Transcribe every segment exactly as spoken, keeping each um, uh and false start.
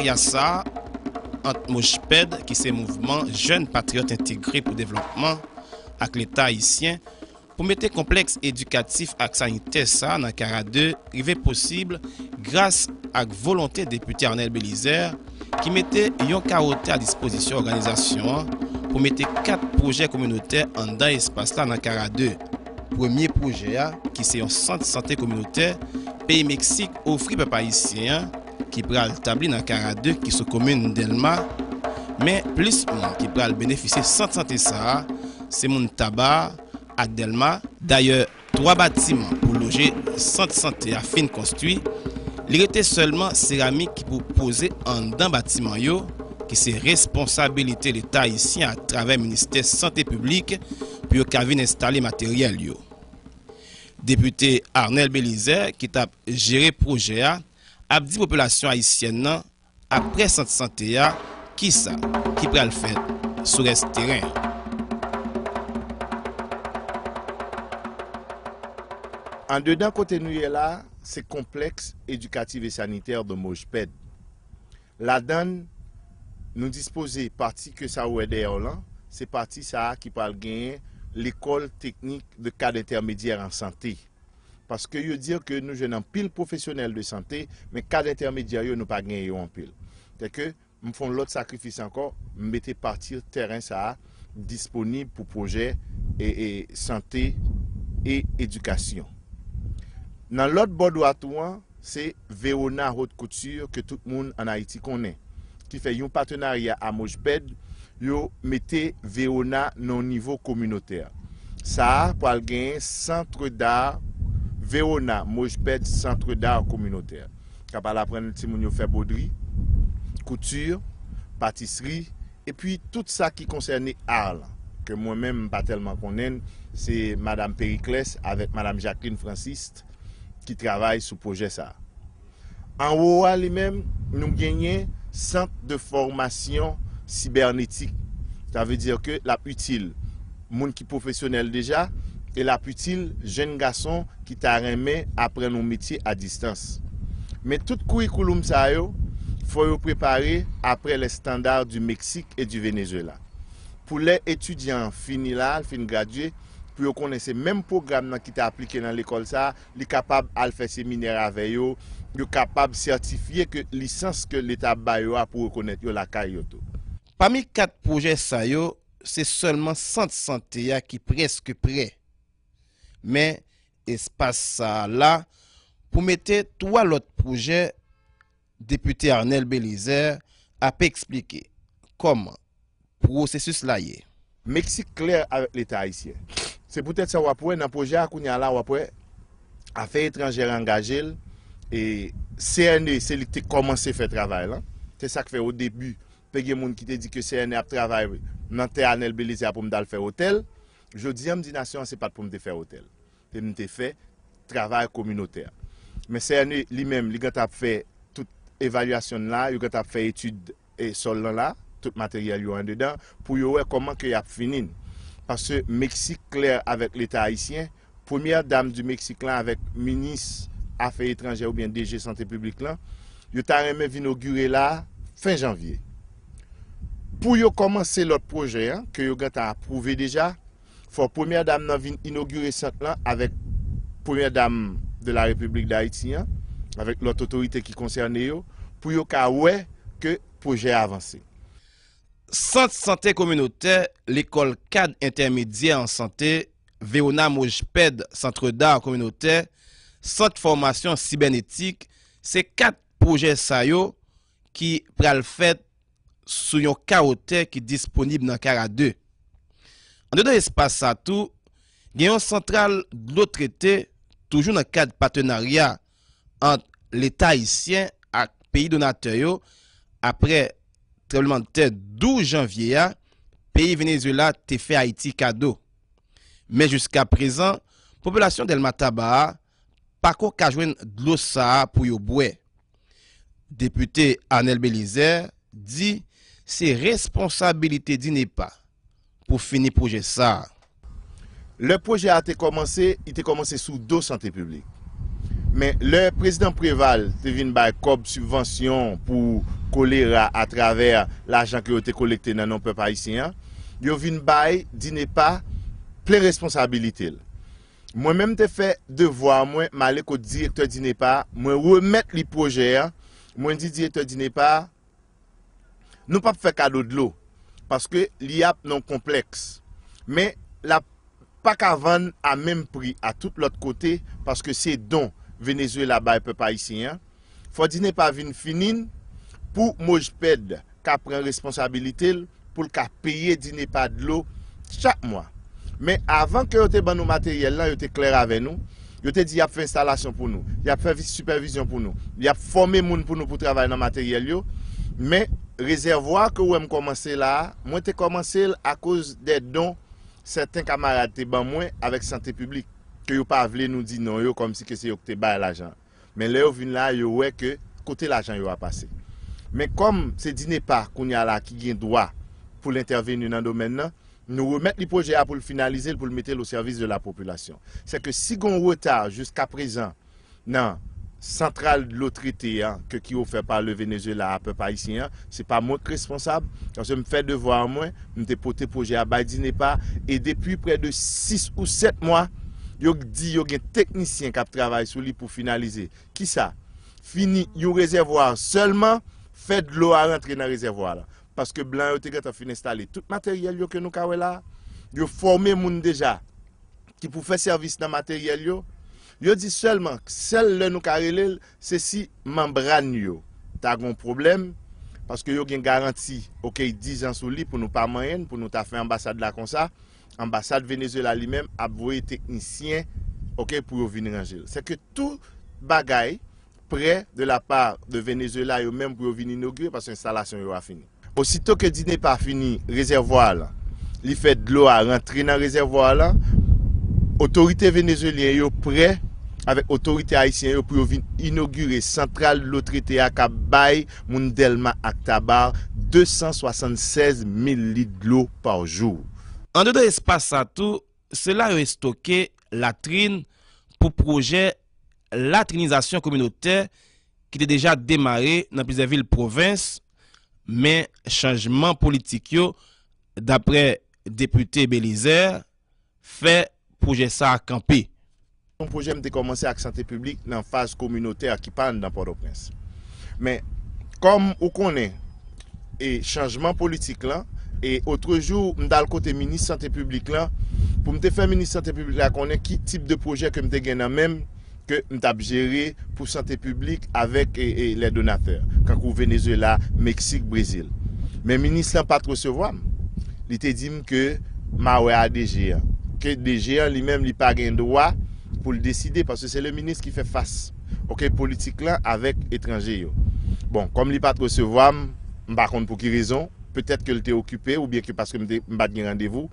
Patenarya sa a ant MOJPED, ki se Mouvman Jèn Patriyòt Entegre pou Devlòpman, ak Leta ayisyen, pou mete konplèks edikatif ak sanitè sa a nan Kara de rive posib gras ak volonte Depite Arnel Belizaire, ki mete yon kawo tè a dispozisyon òganizasyon an pou mete kat pwojè kominotè anndan espas la nan Kara de. Premye pwojè a, ki se yon sant sante kominotè peyi Meksik ofri pèp ayisyen an, ki pral tabli nan Kara de, ki sou komin Dèlma. Men plis moun ki pral benefisye sant sante sa a, se moun Taba ak Dèlma. Dayè, twa batiman pou loje sant sante a fin konstwi. Li rete sèlman seramik ki pou poze anndan batiman yo, ki se responsabilite Leta ayisyen atravè Ministè Sante Piblik, pou yo ka vin enstale materyèl yo. Depite Arnel Belizaire, ki t ap jere pwojè a, ap di popilasyon ayisyèn nan, aprè sant sante a, kisa ki pral fèt sou rès teren an. Andedan kote nou ye la, se konplèks edikatif e sanitè de MOJPED. Ladan l, nou dispoze pati ke sa w wè dèyè w lan, se pati sa a ki pral genyen lekòl teknik de kad entèmedyè an sante. Paske yo di ke nou jwenn anpil pwofesyonèl de sante, men kad entèmedyè yo, nou pa genyen yo anpil. Sèke m fè yon lòt sakrifis ankò, m mete pati tèren sa a disponib pou pwojè e, e sante e edikasyon. Nan lòt bò dwat ou an, se Verona Haute Couture ke tout moun ann Ayiti konnen, ki fè yon patenarya a MOJPED, yo mete Verona nan yon nivo kominotè. Sa a pral genyen Centre d'Art Verona, MOJPED Centre d'Art Communautaire. K ap al aprann timoun yo fè bwodri, kouti, patisri, epi tout sa ki konsène ar lan, ke mwen menm m pa tèlman konnen, se Madam Periclès avèk Madam Jacqueline Francis ki travay sou pwojè sa a. Anwo a li menm, nou genyen sant de fòmasyon sibènetik. Sa vle di ke l ap itil moun ki pwofesyonèl deja, e l ap itil jèn gason ki ta renmen aprann yon metye a distans. Men tout kourikouloum sa yo, fò yo prepare aprè les standards du Mexique et du Venezuela. Pou lè etidyan an fini la, l fin gradye, pou yo konnen se menm pwogram nan ki te aplike nan lekòl sa a, li kapab al fè seminè avè yo, yo kapab sètifye ke lisans ke Leta ap ba yo a pou rekonèt yo lakay yo tou. Pami kat pwojè sa yo, se sèlman sant sante a ki prèske prè. Men espas sa a la pou mete twa lòt pwojè Depite Arnel Belizaire ap eksplike kòman pwosesis la ye. Meksik klè avèk Leta ayisyen. Se poutèt sa w ap wè nan pwojè a kounye a la, w ap wè Afè Etranjè angaje l, e C N E se li ki te kòmanse fè travay lan. Se sa k fè o debi, te gen moun ki te di ke C N E ap travay nan tè Arnel Belizaire pou m t al fè otèl. Jodi a, m di nasyon an se pa t pou m te fè otèl. Te m te fè travay kominotè. Men C N E li menm, li gentan ap fè tout evalyasyon l la, yo gentan ap fè etid e sòl lan la, tout materyèl yo andedan, pou yo wè kòman ke y ap fini l. Paske Meksik klè avèk Leta ayisyen, premyè dam di Meksik lan avèk minis afè etranjè oubyen D G sante piblik lan, yo ta renmen vin inogire la fen janvye. Pou yo kòmanse lòt pwojè an, ke yo gentan apwouve deja, fò premyè dam nan vin inogire sant lan avèk premyè dam de la Repiblik d Ayiti an, avèk lòt otorite ki konsène yo, pou yo ka wè ke pwojè a avanse. Sant sante kominotè, lekòl kad entèmedyè an sante, Verona Mojped, Centre d'Art Communautaire, sant fòmasyon sibènetik, se kat pwojè sa yo ki pral fèt sou yon kawo tè ki disponib nan Kara de. Andedan espas sa tou, gen yon santral dlo trete, toujou nan kad patenarya ant Leta ayisyen ak peyi donatè yo, aprè tranblemanntè douz janvye a, peyi Venezuela te fè Ayiti kado. Men jiskaprezan, popilasyon Dèlma Taba a pako ka jwenn dlo sa a pou yo bwè. Depite Arnel Belizaire di se responsabilite DINEPA pou fini pwojè sa a. Lè pwojè a te kòmanse, li te kòmanse sou do sante piblik. Men lè prezidan Preval te vin bay kòb sibvansyon pou kolera atravè lajan ke yo te kolekte nan non pèp ayisyen an, yo vin bay DINEPA plen responsabilite l. Mwen menm te fè devwa mwen, m ale kot direktè DINEPA, mwen remèt li pwojè a, mwen di direktè DINEPA, nou p ap fè kado dlo, paske li ap nan konplèks. Men l ap pa ka vann a menm pri a tout lòt kote, paske se don Venezuela bay pèp ayisyen an. Fò DINEPA vin fini n pou MOJPED ka pran responsabilite l pou l ka peye DINEPA dlo chak mwa. Men avan ke yo te ban nou materyèl lan, yo te klè avè nou. Yo te di y ap fè enstalasyon pou nou, y ap fè vi- sipèvizyon pou nou, y ap fòme moun pou nou pou travay nan materyèl yo. Men rezèvwa ke w wè m kòmanse la a, mwen te kòmanse l akoz dè don sèten kamarad te ban mwen avèk Sante Piblik, ke yo pa vle nou di non yo, kòmsi ke se yo ki te bay lajan. Men lè yo vin la, yo wè ke kote lajan yo a pase. Men kòm se DINEPA kounye a la ki gen dwa pou l entèveni nan domèn nan, nou remèt li pwojè a pou l finalize l, pou l mete l o sèvis de la popilasyon. Se ke si gen yon reta jiska prezan nan santral dlo trete a ke ki ofè pa le Venezuela a pèp ayisyen an, se pa mwen k responsab, paske m fè devwa mwen, m te pote pwojè a bay DINEPA, e depi prè de sis ou sèt mwa, yo di yo gen teknisyen k ap travay sou li pou finalize. Kisa? Fini yon rezèvwa sèlman, fè dlo a rantre nan rezèvwa la. Paske blan yo te gentan fin enstale tout materyèl yo ke nou ka wè la a. Yo fòme moun deja ki pou fè sèvis nan materyèl yo. Yo di sèlman, sèl lè nou ka rele l, se si manbràn yo ta gen yon pwoblèm, paske yo gen garanti, oke, dizan sou li pou nou pa manyen l, pou nou ta fè anbasad la konsa. Anbasad Venezuela li menm ap voye teknisyen, oke, pou yo vin ranje l. Se ke tout bagay prè de la pa de Venezuela yo menm pou yo vin inogire, paske enstalasyon yo a fini. Osito ke DINEPA fini rezèvwa a, li fè dlo a rantre nan rezèvwa a, otorite venezuelyen yo prè avèk otorite ayisyen yo pou yo vin inogire santral dlo trete a k ap bay moun Dèlma ak Tabar de san swasannsèz mil lit dlo pa jou. Andedan espas sa tou, se la yo estoke latrin pou pwojè latrinizasyon kominotè ki te deja demare nan plizyè vil pwovens, men chanjman politik yo, daprè depite Belizaire, fè pwojè sa a kanpe. Yon pwojè m te kòmanse ak sante piblik nan faz kominotè ki pa anndan Pòtoprens. Men, kòm ou konnen, e chanjman politik lan, e otrejou, m t al kote minis sante piblik lan, pou m te fè minis sante piblik la konnen ki tip de pwojè ke m te gen nan men m, ke m t ap jere pou sante piblik avèk, e, e, lè donatè, kankou Venezuela, Meksik, Brezil. Men minis lan pa t resevwa m. Li te di m ke m a wè a DG an, ke DG an li menm li pa gen dwa pou l deside, paske se le minis ki fè fas, oke, politik lan avèk etranje yo. Bon, kòm li pa t resevwa m, m pa konn pou ki rezon, petèt ke l te okipe oubyen ke paske m te, m pa t gen randevou.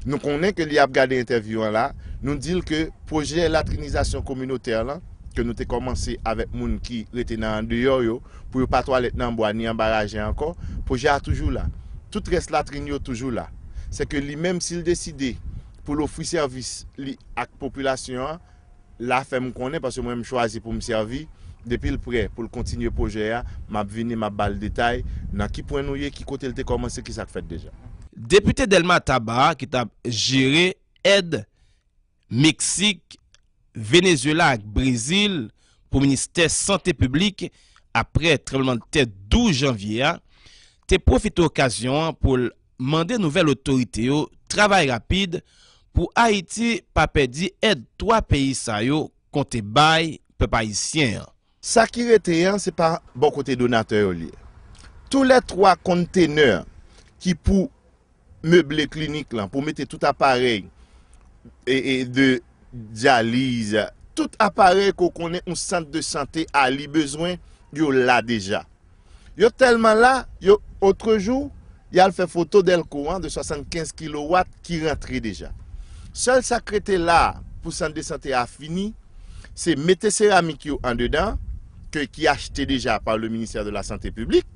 Nou konnen ke li ap gade entèvyou an la, nou di l ke pwojè latrinizasyon kominotè lan, ke nou te kòmanse avèk moun ki rete nan andeyò yo, pou yo pa twalèt nan bwa ni anba raje ankò, pwojè a toujou la. Tout rès latrin yo toujou la. Se ke li menm, si l deside pou l ofri sèvis li ak popilasyon an, la fè m konnen, paske mwen m chwazi pou m sèvi, depi l prè pou l kontinye pwojè a, m ap vini, m ap ba l detay nan ki pwen nou ye, ki kote l te kòmanse, ki sa k fèt deja. Depite Dèlma Tabar ki t ap jere èd Meksik, Venezuela ak Brezil pou ministè sante piblik apre tranblemanntè douz janvye a, te pwofite okazyon an pou l mande nouvèl otorite yo travay rapid pou Ayiti pa pèdi èd twa peyi sa yo konte bay pèp ayisyen an. Sa ki rete an, se pa bò kote donatè yo li ye. Tou lè twa kontenè ki pou meble klinik lan, pou mete tout aparèy, e, e, de dyaliz, tout aparèy ke w konnen yon sant de sante a li bezwen, yo la deja. Yo tèlman la, yo, otrejou, y al fè foto Dèlko an de swasannkenz kilowat ki rantre deja. Sèl sa k rete la pou sant de sante a fini, se mete seramik yo andedan, ke, ki achte deja pa le ministè de la sante piblik,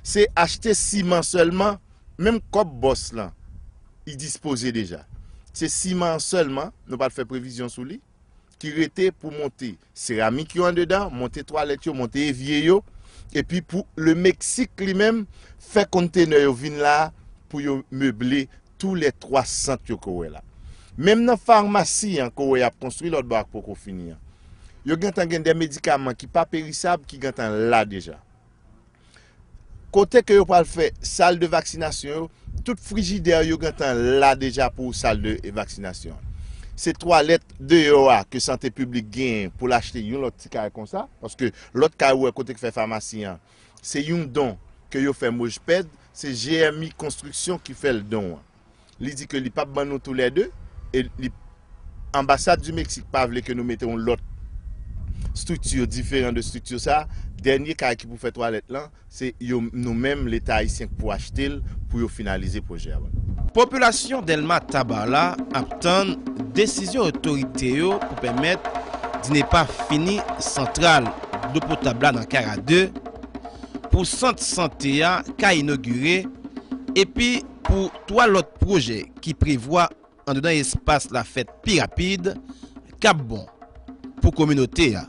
se achte siman sèlman, menm kòb bòs lan, li dispoze deja. Se siman an sèlman, nou pral fè previzyon sou li, ki rete pou monte seramik yo andedan, monte twalèt yo, monte evye yo, epi pou le Mexique li menm fè kontenè yo vin la pou yo meble tou lè twa sant yo ke w wè la. Menm nan famasi an ke w wè y ap konstwi lòt bò a k poko fini an, yo gentan gen de medikaman ki pa perisab ki gentan la deja. Kote ke yo pral fè sal de vaksinasyon yo, tout frijidè yo gentan la deja pou sal de vaksinasyon. Se twalèt deyò a ke sante piblik genyen pou l achte yon lòt ti kay konsa, paske lòt kay ou wè kote k fè famasi an, se yon don ke yo fè Mojped, se G M I Konstriksyon ki fè l don an. Li di ke li p ap ban nou toulède, e li, anbasad di Meksik pa vle ke nou mete yon lòt estrikti diferan de estrikti sa. Dènye kay ki pou fè twalèt lan, se yo, nou menm, Leta ayisyen, k pou achte l pou yo finalize pwojè a ban nou. Popilasyon Dèlma Tabar la ap tann desizyon otorite yo pou pèmèt DINEPA fini santral dlo potab la nan Kara de, pou sant sante a ka inogire, epi pou twa lòt pwojè ki prevwa andedan espas la fèt pi rapid, k ap bon pou kominote a.